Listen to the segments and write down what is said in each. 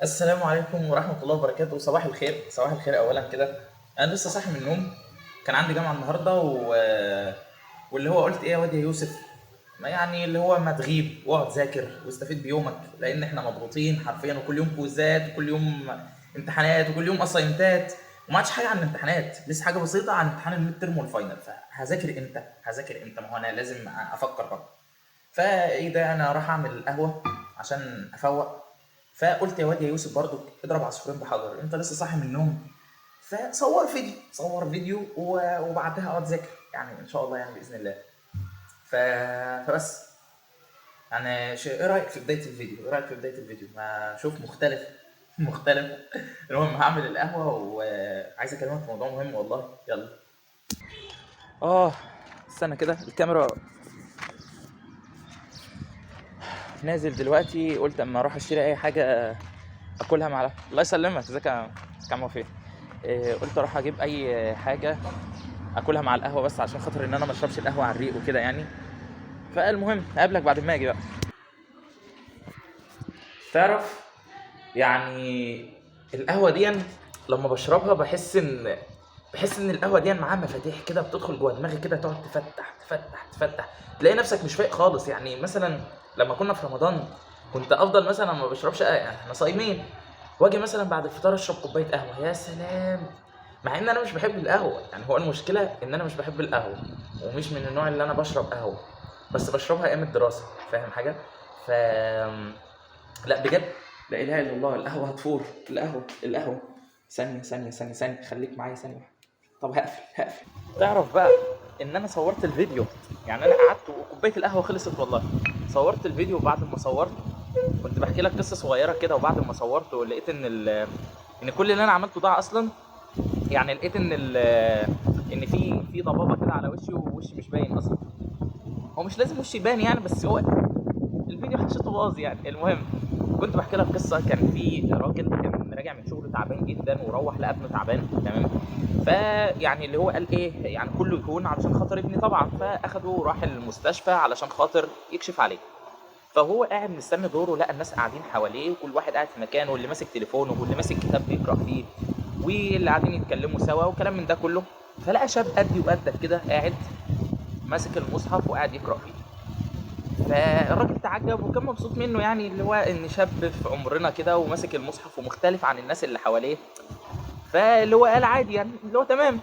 السلام عليكم ورحمة الله وبركاته. صباح الخير، صباح الخير. أولا كده أنا لسه صاحي من النوم، كان عندي جامعة النهاردة واللي هو قلت إيه يا واد يا يوسف، ما يعني اللي هو ما تغيب واقعد ذاكر واستفيد بيومك، لأن إحنا مضغوطين حرفيا، وكل يوم كويزات وكل يوم امتحانات وكل يوم أسايمتات، وما عادش حاجة عن الامتحانات، لسه حاجة بسيطة عن امتحان ال midterm وال final. فهذاكر إمتى؟ هذاكر إمتى؟ ما هو أنا لازم أفكر برضه. فايه ده، انا راح اعمل قهوة عشان افوق. فقلت يا واد يا يوسف برضو اضرب عصفورين بحجر، انت لسه صاحي من النوم، فصور فيديو، صور فيديو وبعدها اقعد ذاكر يعني ان شاء الله، يعني باذن الله. ف... فبس يعني ايه رايك في بداية الفيديو؟ ايه رايك في بداية الفيديو؟ ما شوف مختلف مختلف. المهم هعمل القهوة وعايز اكلمك في موضوع مهم والله. يلا. استنى كده الكاميرا. نازل دلوقتي، قلت اما اروح اشتري اي حاجة اكلها مع الله يسلمك. ازيك يا عم وفيق؟ قلت اروح اجيب اي حاجة اكلها مع القهوة، بس عشان خاطر ان انا ما اشربش القهوة على الريق وكده يعني. فالمهم اقابلك بعد ما اجي بقى. تعرف يعني القهوة دي لما بشربها بحس ان القهوة دي معاها مفاتيح كده، بتدخل جوه دماغي كده، تقعد تفتح تفتح تفتح، تلاقي نفسك مش فايق خالص. يعني مثلا لما كنا في رمضان كنت افضل مثلا ما بشربش، يعني احنا صايمين، واجي مثلا بعد الفطار اشرب كوباية قهوة، يا سلام. مع ان انا مش بحب القهوة، يعني هو المشكلة ان انا مش بحب القهوة ومش من النوع اللي انا بشرب قهوة، بس بشربها ايام الدراسة، فاهم حاجة؟ ف لا بجد لا اله الا الله، القهوة هتفور، القهوة القهوة. ثانية ثانية ثانية ثانية، خليك معايا ثانية واحدة. طب هقفل. تعرف بقى ان انا صورت الفيديو، يعني انا قعدت وكوبايه القهوة خلصت والله، صورت الفيديو. وبعد ما صورت كنت بحكي لك قصة صغيرة كده، وبعد ما صورته لقيت ان كل اللي انا عملته ضاع اصلا. يعني لقيت ان في ضبابه كده على وشي، ووشي مش باين اصلا. هو مش لازم وشي يبان يعني، بس هو الفيديو حشيته باظ يعني. المهم كنت بحكي لك قصة، كان في راجل كان راجع من شغله تعبان جدا، وروح لقى ابنه تعبان، تمام؟ فيعني اللي هو قال ايه، يعني كله يهون علشان خاطر ابني طبعا، فاخده وراح المستشفى علشان خاطر يكشف عليه. فهو قاعد مستني دوره، لقى الناس قاعدين حواليه، وكل واحد قاعد في مكانه، واللي ماسك تليفونه واللي ماسك كتاب بيقرا فيه، واللي قاعدين يتكلموا سوا وكلام من ده كله. فلقى شاب قدي وقدك كده قاعد ماسك المصحف وقاعد يقرا فيه. فالراجل تعجب وكان مبسوط منه، يعني اللي هو ان شاب في عمرنا كده وماسك المصحف ومختلف عن الناس اللي حواليه. فاللي هو قال عادي يعني، اللي هو تمام.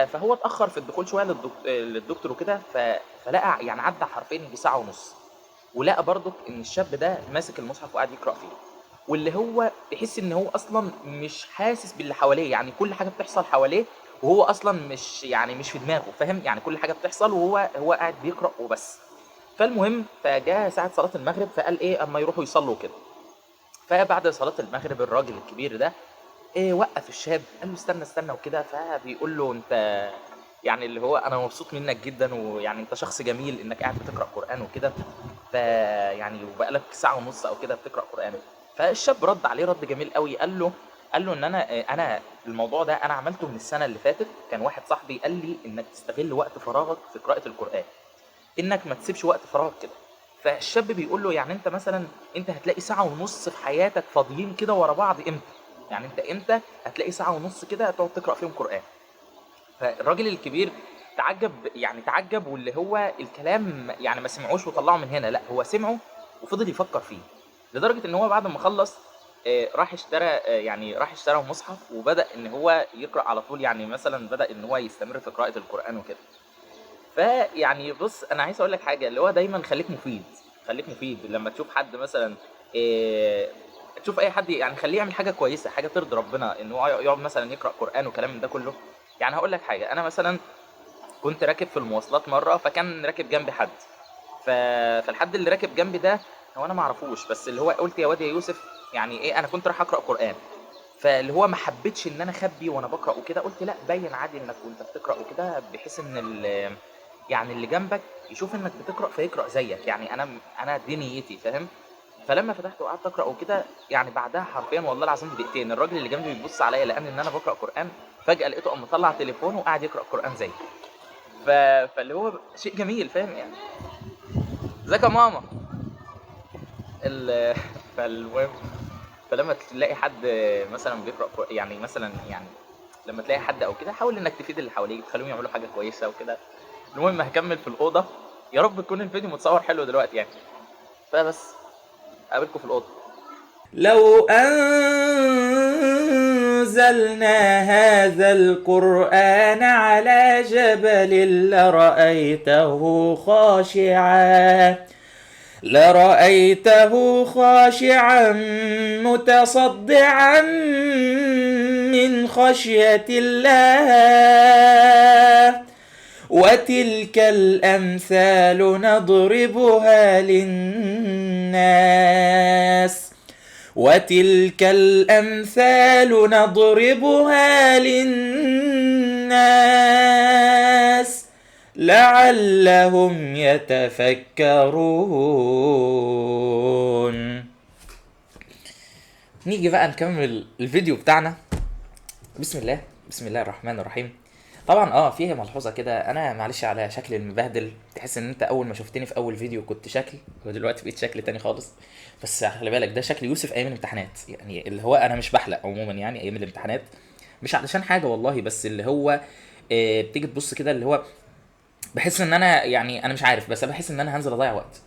فهو اتاخر في الدخول شوية للدكتور وكده، فلقى يعني عدى حرفيا يجي ساعة ونص، ولقى برضك ان الشاب ده ماسك المصحف وقاعد يقرا فيه، واللي هو تحس ان هو اصلا مش حاسس باللي حواليه، يعني كل حاجة بتحصل حواليه وهو اصلا مش يعني مش في دماغه، فاهم؟ يعني كل حاجة بتحصل وهو قاعد بيقرا وبس. فالمهم فجاء ساعة صلاة المغرب، فقال ايه اما يروحوا يصلوا كده. فبعد صلاة المغرب الراجل الكبير ده ايه وقف الشاب، قال له استنى استنى وكده. فبيقول له انت يعني اللي هو انا مبسوط منك جدا، ويعني انت شخص جميل انك قاعد بتقرا قران وكده، فيعني وبقالك ساعة ونص او كده بتقرا قران. فالشاب رد عليه رد جميل قوي، قال له ان انا الموضوع ده انا عملته من السنة اللي فاتت، كان واحد صاحبي قال لي انك تستغل وقت فراغك في قراءة القران، انك ما تسيبش وقت فراغك كده. فالشاب بيقول له يعني انت مثلا انت هتلاقي ساعة ونص في حياتك فاضيين كده ورا بعض امتى؟ يعني انت امتى هتلاقي ساعة ونص كده تقعد تقرا فيهم قران؟ فالراجل الكبير تعجب، يعني تعجب، واللي هو الكلام يعني ما سمعوش وطلعه من هنا، لا هو سمعه وفضل يفكر فيه، لدرجة ان هو بعد ما خلص راح اشترى، يعني راح اشترى مصحف وبدأ ان هو يقرأ على طول، يعني مثلا بدأ ان هو يستمر في قراءة القرآن وكده. فيعني بص انا عايز اقول لك حاجة، اللي هو دايما خليك مفيد، خليك مفيد. لما تشوف حد مثلا تشوف اي حد يعني خليه يعمل حاجة كويسة، حاجة ترضي ربنا، ان هو يقعد مثلا يقرا قران وكلام من ده كله. يعني هقول لك حاجة، انا مثلا كنت راكب في المواصلات مرة، فكان راكب جنبي حد، فالحد اللي راكب جنبي ده هو انا ما اعرفوش، بس اللي هو قلت يا واد يا يوسف يعني ايه، انا كنت رايح اقرا قران، فاللي هو ما حبيتش ان انا اخبي وانا بقرا وكده، قلت لا بين عادي انك وانت بتقرا وكده، بحيث ان يعني اللي جنبك يشوف انك بتقرا فيقرا زيك، يعني انا دي نيتي، فاهم؟ فلما فتحت وقعدت اقرا وكده، يعني بعدها حرفيا والله العظيم بدقيقتين الراجل اللي جنبي بيبص عليا لان ان انا بقرا قران، فجاة لقيته قام مطلع تليفونه وقاعد يقرا قران زيي. فاللي هو شيء جميل، فاهم يعني؟ ازيك يا ماما؟ فالمهم فلما تلاقي حد مثلا بيقرا يعني مثلا يعني لما تلاقي حد او كده حاول انك تفيد اللي حواليك، تخليهم يعملوا حاجة كويسة وكده. المهم هكمل في الاوضة، يا رب يكون الفيديو متصور حلو دلوقتي يعني. فبس اقابلكم في الاوضة. لو أنزلنا هذا القرآن على جبل لرأيته خاشعا متصدعا من خشية الله، وتلك الأمثال نضربها للناس، وتلك الأمثال نضربها للناس لعلهم يتفكرون. نيجي بقى نكمل الفيديو بتاعنا. بسم الله، بسم الله الرحمن الرحيم. طبعا فيها ملحوظة كده، انا معلش على شكل المبهدل، تحس ان انت اول ما شفتني في اول فيديو كنت شكل، ودلوقتي بقيت شكل تاني خالص. بس خلي بالك ده شكل يوسف ايام الامتحانات، يعني اللي هو انا مش بحلق عموما يعني ايام الامتحانات، مش علشان حاجة والله، بس اللي هو بتيجي تبص كده اللي هو بحس ان انا يعني انا مش عارف، بس بحس ان انا هنزل اضيع وقت،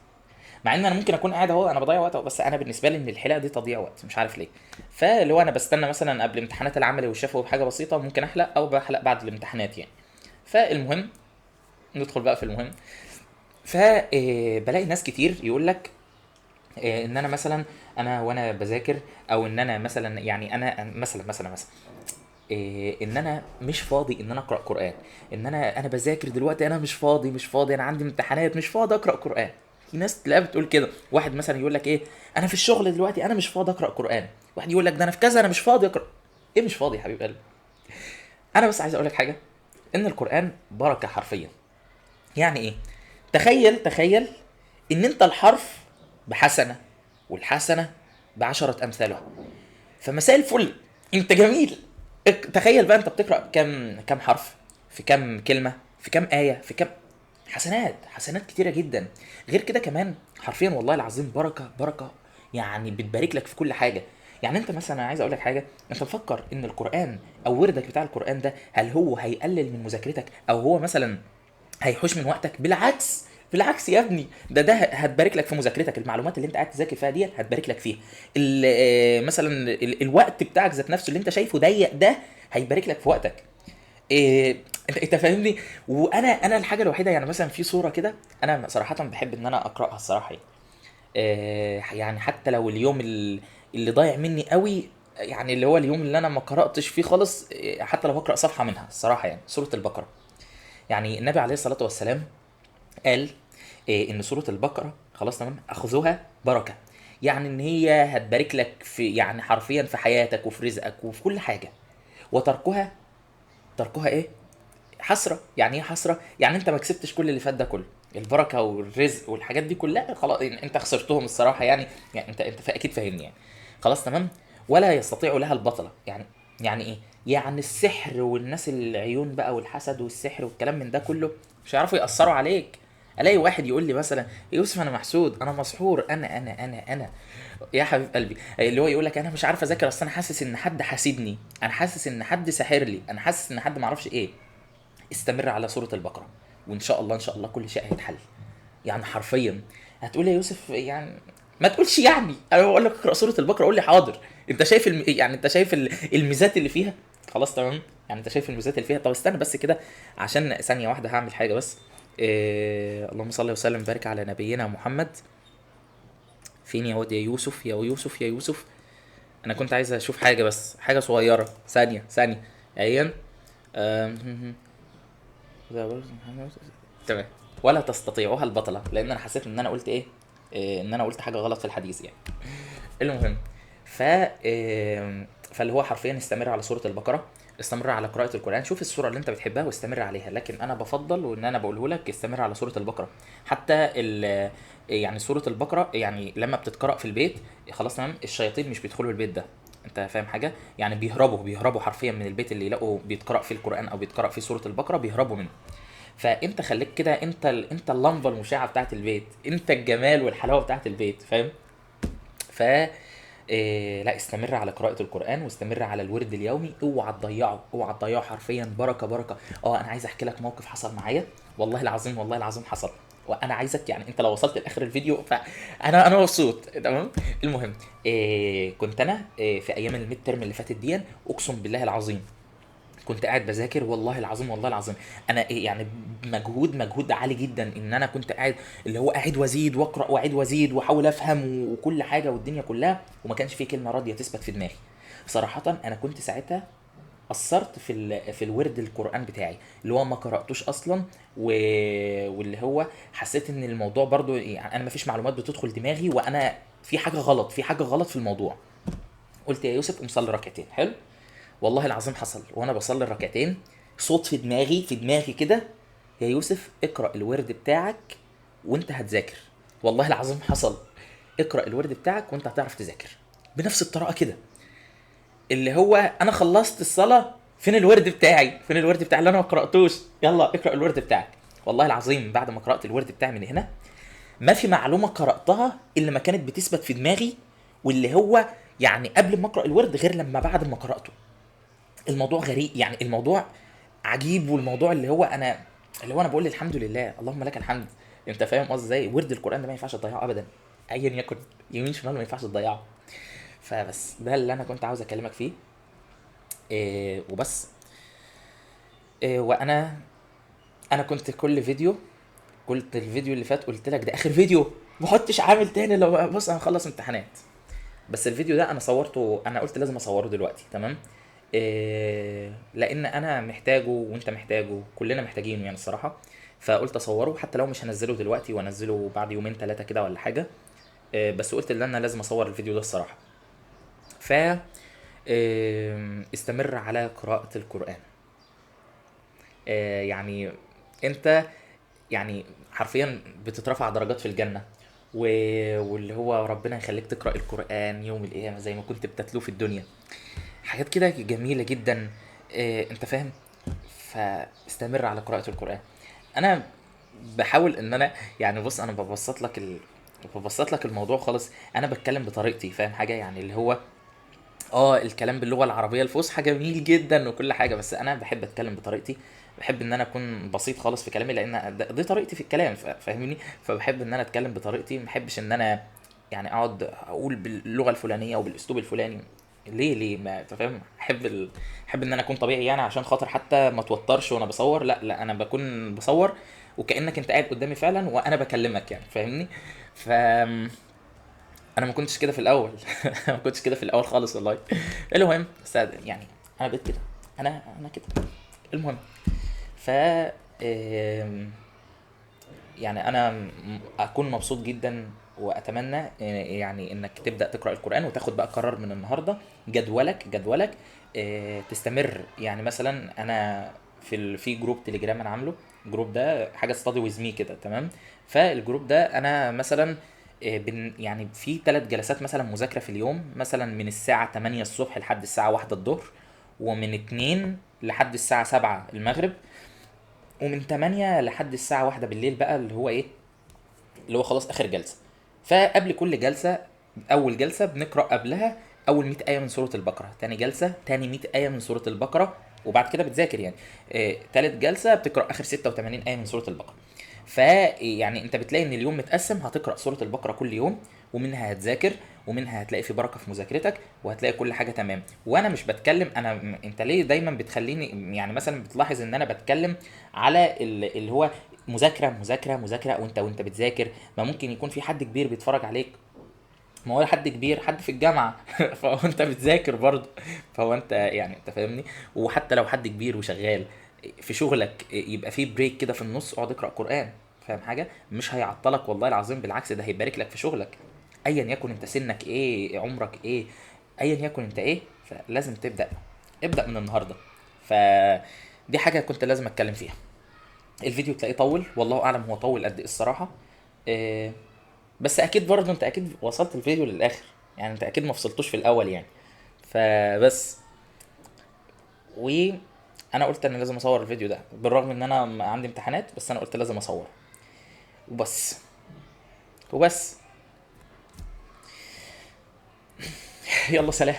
مع ان انا ممكن اكون قاعد اهو انا بضيع وقت، بس انا بالنسبة لي ان الحلاقة دي تضييع وقت مش عارف ليه. فاللي هو انا بستنى مثلا قبل امتحانات العملي والشفوي بحاجة بسيطة ممكن احلق، او بحلق بعد الامتحانات يعني. فالمهم ندخل بقى في المهم. بلاقي ناس كتير يقول لك ان انا مثلا انا وانا بذاكر، او ان انا مثلا يعني انا مثلا مثلا مثلا ان انا مش فاضي ان انا اقرا قران، ان انا بذاكر دلوقتي، انا مش فاضي، مش فاضي، انا عندي امتحانات، مش فاضي اقرا قران. في ناس تلاقيها بتقول كده. واحد مثلا يقول لك ايه، انا في الشغل دلوقتي انا مش فاضي اقرا قران. واحد يقول لك ده انا في كذا انا مش فاضي اقرا. ايه مش فاضي يا حبيب قلبي؟ انا بس عايز اقول لك حاجة، ان القران بركة حرفيا. يعني ايه؟ تخيل ان انت الحرف بحسنه والحسنة ب10 امثالها، فمساء الفل، انت جميل. تخيل بقى انت بتقرا كم حرف، في كم كلمة، في كم ايه، في كم حسنات، حسنات كتيرة جدا. غير كده كمان حرفيا والله العظيم بركة، بركة يعني بتبارك لك في كل حاجة. يعني انت مثلا انا عايز اقول لك حاجة، انت مفكر ان القران او وردك بتاع القران ده هل هو هيقلل من مذاكرتك او هو مثلا هيحوش من وقتك؟ بالعكس، بالعكس يا ابني، ده هتبارك لك في مذاكرتك، المعلومات اللي انت قاعد تذاكر فيها دي هتبارك لك فيها. مثلا الوقت بتاعك ذات نفسه اللي انت شايفه ضيق ده هيبارك لك في وقتك. انت فاهمني؟ وانا الحاجة الوحيدة يعني مثلا في صوره كده انا صراحة بحب ان انا اقراها الصراحة يعني. يعني حتى لو اليوم اللي ضايع مني قوي، يعني اللي هو اليوم اللي انا ما قراتش فيه خالص، حتى لو هقرا صفحة منها الصراحة، يعني سورة البقرة. يعني النبي عليه الصلاة والسلام قال ان سورة البقرة خلاص تمام اخذوها بركة، يعني ان هي هتبارك لك في يعني حرفيا في حياتك وفي رزقك وفي كل حاجة. وتركها، تركها ايه؟ حسرة. يعني ايه حسرة؟ يعني انت ما كسبتش كل اللي فات ده كله، البركة والرزق والحاجات دي كلها خلاص انت خسرتهم الصراحة، يعني انت اكيد فاهمني يعني. خلاص تمام. ولا يستطيع لها البطلة. يعني ايه؟ يعني السحر والناس العيون بقى والحسد والسحر والكلام من ده كله مش هيعرفوا يأثروا عليك. الاقي واحد يقول لي مثلا يوسف انا محسود، انا مسحور، انا انا انا انا يا حبيب قلبي، اللي هو يقول لك انا مش عارف اذاكر، اصل انا حاسس ان حد حاسدني، انا حاسس ان حد ساحر لي، انا حاسس ان حد معرفش ايه. استمر على سورة البقرة وان شاء الله، ان شاء الله كل شيء هيتحل. يعني حرفيا هتقول يا يوسف يعني ما تقولش، يعني انا بقول لك اقرا سورة البقرة قول لي حاضر. انت شايف يعني انت شايف الميزات اللي فيها؟ خلاص تمام. يعني انت شايف الميزات اللي فيها. طب استنى بس كده عشان ثانية واحدة هعمل حاجة بس. اللهم صل وسلم وبارك على نبينا محمد. فين يا واد يا يوسف، يا يوسف، يا يوسف؟ انا كنت عايز اشوف حاجة بس، حاجة صغيرة. ثانية، ثانية. ايا. تمام. ولا تستطيعوها البطلة، لأن أنا حسيت إن أنا قلت إيه؟ إن أنا قلت حاجة غلط في الحديث يعني. المهم، فاللي هو حرفيا استمر على سورة البقرة، استمر على قراءة القرآن، شوف السورة اللي أنت بتحبها واستمر عليها. لكن أنا بفضل وإن أنا بقوله لك استمر على سورة البقرة. حتى يعني سورة البقرة يعني لما بتتقرأ في البيت خلاص تمام، الشياطين مش بيدخلوا البيت ده. انت فاهم حاجة؟ يعني بيهربوا حرفيا من البيت اللي يلاقوا بيتقرأ فيه القرآن او بيتقرأ فيه سورة البقرة، بيهربوا منه. فانت خليك كده، انت اللمبة المشعه بتاعت البيت، انت الجمال والحلاوه بتاعت البيت، فاهم؟ لا، استمر على قراءة القرآن واستمر على الورد اليومي، اوعى تضيعه، اوعى تضيعه حرفيا، بركة بركة. انا عايز احكي لك موقف حصل معايا والله العظيم، والله العظيم حصل، وانا عايزك يعني انت لو وصلت لاخر الفيديو فانا مبسوط، تمام. المهم، كنت انا في ايام ال midterm اللي فاتت دي، اقسم بالله العظيم كنت قاعد بذاكر والله العظيم، والله العظيم انا إيه يعني مجهود عالي جدا، ان انا كنت قاعد اللي هو قاعد وازيد واقرا واعيد وازيد واحاول افهم وكل حاجة والدنيا كلها، وما كانش في كلمة راضية تثبت في دماغي صراحة. انا كنت ساعتها قصرت في الورد القرآن بتاعي اللي هو ما قرأتوش أصلا، واللي هو حسيت إن الموضوع برضو يعني أنا ما فيش معلومات بتدخل دماغي، وأنا في حاجة غلط، في حاجة غلط في الموضوع. قلت يا يوسف قوم صلي ركعتين، حلو، والله العظيم حصل وأنا بصلي الركعتين صوت في دماغي، في دماغي كده، يا يوسف اقرأ الورد بتاعك وأنت هتذاكر. والله العظيم حصل، اقرأ الورد بتاعك وأنت هتعرف تذاكر، بنفس الطريقة كده، اللي هو انا خلصت الصلاة، فين الورد بتاعي؟ فين الورد بتاعي اللي انا ما قراتوش؟ يلا اقرا الورد بتاعك. والله العظيم بعد ما قرات الورد بتاعي من هنا، ما في معلومة قراتها الا ما كانت بتثبت في دماغي، واللي هو يعني قبل ما اقرا الورد غير لما بعد ما قراته. الموضوع غريب يعني، الموضوع عجيب، والموضوع اللي هو انا، اللي هو انا بقول الحمد لله، اللهم لك الحمد. انت فاهم قصدي ازاي؟ ورد القران ده ما ينفعش تضيعه ابدا، ايا يكن، يمين شمال ما ينفعش تضيعه. فبس ده اللي انا كنت عاوز اكلمك فيه، وبس. وانا كنت كل فيديو، قلت الفيديو اللي فات قلت لك ده اخر فيديو، ما حطش عامل تاني، لو بص انا هخلص امتحانات، بس الفيديو ده انا صورته، انا قلت لازم اصوره دلوقتي، تمام. لان انا محتاجه وانت محتاجه، كلنا محتاجينه يعني الصراحة، فقلت اصوره حتى لو مش هنزله دلوقتي، وانزله بعد يومين 3 كده ولا حاجة. بس قلت ان انا لازم اصور الفيديو ده الصراحة. استمر على قراءة القرآن. يعني انت يعني حرفيا بتترفع درجات في الجنة، واللي هو ربنا يخليك تقرأ القرآن يوم القيامة زي ما كنت بتتلوه في الدنيا، حاجات كده جميلة جدا. انت فاهم؟ فاستمر على قراءة القرآن. انا بحاول ان انا يعني بص، انا ببسط لك الموضوع خالص، انا بتكلم بطريقتي، فاهم حاجة؟ يعني اللي هو الكلام باللغة العربية الفصحى جميل جدا وكل حاجة، بس انا بحب اتكلم بطريقتي، بحب ان انا اكون بسيط خالص في كلامي، لان دي طريقتي في الكلام، فاهمني؟ فبحب ان انا اتكلم بطريقتي، ما بحبش ان انا يعني اقعد اقول باللغة الفلانية وبالاسلوب الفلاني. ليه؟ ليه؟ ما انت فاهم؟ احب ان انا اكون طبيعي يعني، عشان خاطر حتى ما اتوترش وانا بصور. لا لا، انا بكون بصور وكانك انت قاعد قدامي فعلا وانا بكلمك يعني، فاهمني؟ ف انا ما كنتش كده في الاول. ما كنتش كده في الاول خالص والله. المهم، بس يعني انا بقيت كده، انا كده. المهم، ف يعني انا اكون مبسوط جدا، واتمنى يعني انك تبدا تقرا القران وتاخد بقى قرار من النهارده، جدولك، تستمر. يعني مثلا انا في جروب تليجرام انا عامله، الجروب ده حاجة study with me كده، تمام؟ فالجروب ده انا مثلا، يعني في 3 جلسات مثلا مذاكرة في اليوم، مثلا من الساعة 8 الصبح لحد الساعة 1 الظهر، ومن 2 لحد الساعة 7 المغرب، ومن 8 لحد الساعة 1 بالليل بقى، اللي هو ايه، اللي هو خلاص اخر جلسه. فقبل كل جلسه، اول جلسه بنقرا قبلها اول 100 ايه من سورة البقرة، تاني جلسه تاني 100 ايه من سورة البقرة، وبعد كده بتذاكر يعني. تالت جلسه بتقرا اخر 86 ايه من سورة البقرة. فيعني انت بتلاقي ان اليوم متقسم، هتقرا سورة البقرة كل يوم، ومنها هتذاكر، ومنها هتلاقي في بركة في مذاكرتك، وهتلاقي كل حاجة تمام. وانا مش بتكلم انا انت ليه دايما بتخليني يعني مثلا بتلاحظ ان انا بتكلم على اللي هو مذاكرة مذاكرة مذاكرة، وانت بتذاكر، ما ممكن يكون في حد كبير بيتفرج عليك، ما هو حد كبير، حد في الجامعة فهو انت بتذاكر برضه، فهو انت يعني انت فاهمني. وحتى لو حد كبير وشغال في شغلك، يبقى في بريك كده في النص، اقعد اقرا قران، فاهم حاجة؟ مش هيعطلك والله العظيم، بالعكس ده هيبارك لك في شغلك، ايا يكن انت سنك ايه، عمرك ايه، ايا يكن انت ايه، فلازم تبدا، ابدا من النهارده. فدي حاجة كنت لازم اتكلم فيها. الفيديو تلاقيه طول، والله اعلم هو طول قد ايه الصراحة، بس اكيد برضه انت اكيد وصلت الفيديو للاخر يعني، انت اكيد ما فصلتوش في الاول يعني. فبس، وانا قلت انا لازم اصور الفيديو ده، بالرغم ان انا عندي امتحانات، بس انا قلت لازم اصوره. وبس. يلا سلام.